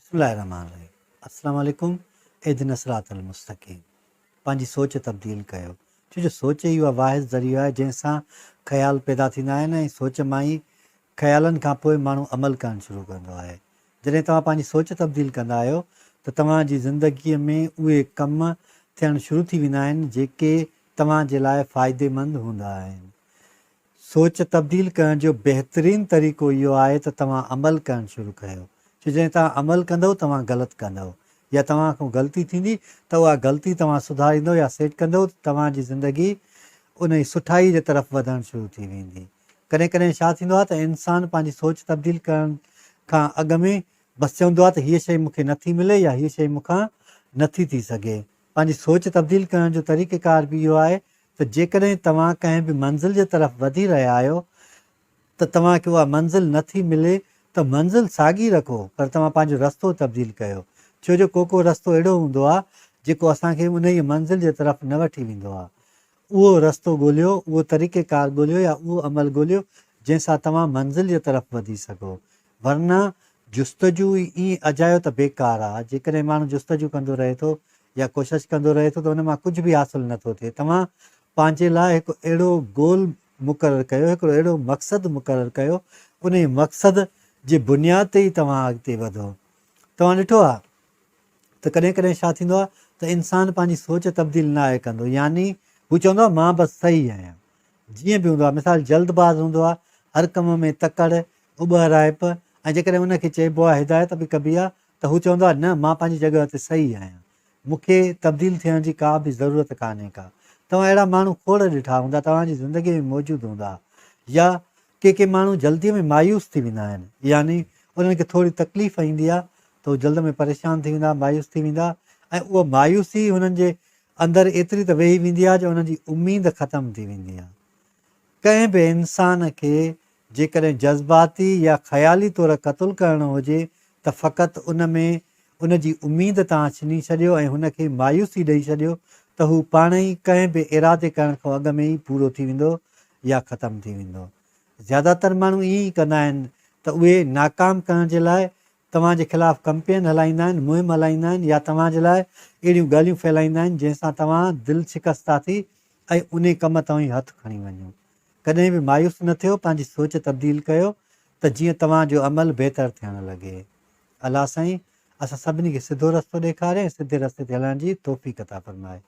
بسم الله الرحمٰن الرحيم السلام عليڪم اهدنا الصراط المستقيم پنهنجي سوچ تبديل ڪيو ڇو جو سوچ ئي اها واحد ذريعو آهي جنهن سان خيال پيدا ٿيندا آهن ۽ سوچ مان ئي خيالن کان پوء ماڻهو عمل ڪرڻ شروع ڪندو آهي جڏهن توهان پنهنجي سوچ تبديل ڪندا آهيو ته توهان جي زندگي ۾ اهي ڪم ٿيڻ شروع ٿي ويندا آهن جيڪي توهان جي لاء فائديمند هوندا آهن سوچ تبديل ڪرڻ جو بهترين طريقو اهو آهي ته توهان عمل ڪرڻ شروع ڪيو. ڇو جڏهن توهان عمل ڪندؤ توهان غلط ڪندؤ يا توهان کان غلطي ٿيندي ته اها غلطي توهان سڌاريندؤ يا سيٽ ڪندؤ ته توهان جي زندگي انهي سٺائي جي طرف وڌڻ شروع ٿي ويندي. ڪڏهن ڪڏهن ڇا ٿيندو آهي ته انسان پنهنجي سوچ تبديل ڪرڻ کان اڳ ۾ بس چوندو آهي ته هيء شيء مون کي نٿي ملي يا هيء شيء مون کان نٿي ٿي سگهي. پنهنجي سوچ تبديل ڪرڻ جو طريقيڪار به اهو آهي ته جيڪڏهن توهان ڪنهن به منزل جي طرف وڌي رهيا آهيو ته توهان کي اها منزل نه ٿي ملي ته منزل ساڳي رکو پر توهان پنهنجو رستو تبديل ڪيو ڇو جو ڪو ڪو رستو اهڙو هوندو آهي جيڪو اسان کي انهيء منزل جي طرف نه وٺي ويندو آهي. اهو رستو ڳوليو، اهو طريقيڪار ڳوليو يا اهو عمل ڳوليو جنهن سان توهان منزل جي طرف وڌي سگهو. ورنه جستجو ئي ائين اجايو ته بيڪار آ. جيڪڏهن ماڻهو جستجو ڪندو رهي ٿو يا ڪوشش ڪندو رهي ٿو ته ان مان ڪجهه به حاصل نه ٿو ٿئي. توهان پنهنجي لاء هڪ اهڙو گول مقرر ڪيو، هڪڙو اهڙو مقصد مقرر ڪيو، انهيء مقصد جي بنياد تي ئي توهان اڳتي وڌو. توهان ڏٺو آ ته ڪڏهن ڪڏهن ڇا ٿيندو آ ته انسان پنهنجي سوچ تبديل ناهي ڪندو يعني هو چوندو آ مان بس صحيح آهيان. جيئن به هوندو آ، مثال جلد باز هوندو آ، هر ڪم ۾ تڪڙ، اٻهرائپ ۽ جيڪڏهن ان کي چئبو آهي هدايت به ڪبي آهي ته هو چوندو آهي نه مان پنهنجي جڳهه تي صحيح آهيان مون کي تبديل ٿيڻ جي ڪا به ضرورت ڪانهي ڪا. توهان اهڙا ماڻهو کوڙ ڏٺا هوندا توهان جي زندگي ۾ موجود هوندا يا ڪي ڪي ماڻهو جلدي ۾ مايوس ٿي ويندا آهن يعني انهن کي ٿوري تڪليف ايندي آهي ته هو جلد ۾ پريشان ٿي ويندا مايوس ٿي ويندا ۽ اها مايوسي هنن جي اندر ايتري ته ويهي ويندي آهي جو انهن جي اميد ختم ٿي ويندي آهي. ڪنهن به انسان کي جيڪڏهن جذباتي يا خيالي طور قتل ڪرڻو هجي ته فقط ان ۾ ان جي اميد تان ڇني ڇڏيو ۽ هن کي مايوسي ڏئي ڇڏيو ته هو پاڻ ئي ڪنهن به ارادي ڪرڻ کان اڳ ۾ ئي پورو ٿي ويندو يا ختم ٿي ويندو. زياده تر ماڻهو ائين ئي ڪندا آهن ته اهي ناڪام ڪرڻ جي لاء توهان جي خلاف ڪمپين هلائيندا آهن، مهم هلائيندا آهن يا توهان جي لاء اهڙيون ڳالهيون ڦهلائيندا آهن جنهن سان توهان دل شڪسته ٿي ۽ انهي ڪم تان ئي هٿ کڻي وڃو. ڪڏهن به مايوس نه ٿيو، پنهنجي سوچ تبديل ڪيو ته جيئن توهان جو عمل بهتر ٿيڻ لڳي. الله سائين اسان سڀني کي سڌو رستو ڏيکاري ۽ سڌي رستي تي هلڻ جي توفيق عطا فرمائي.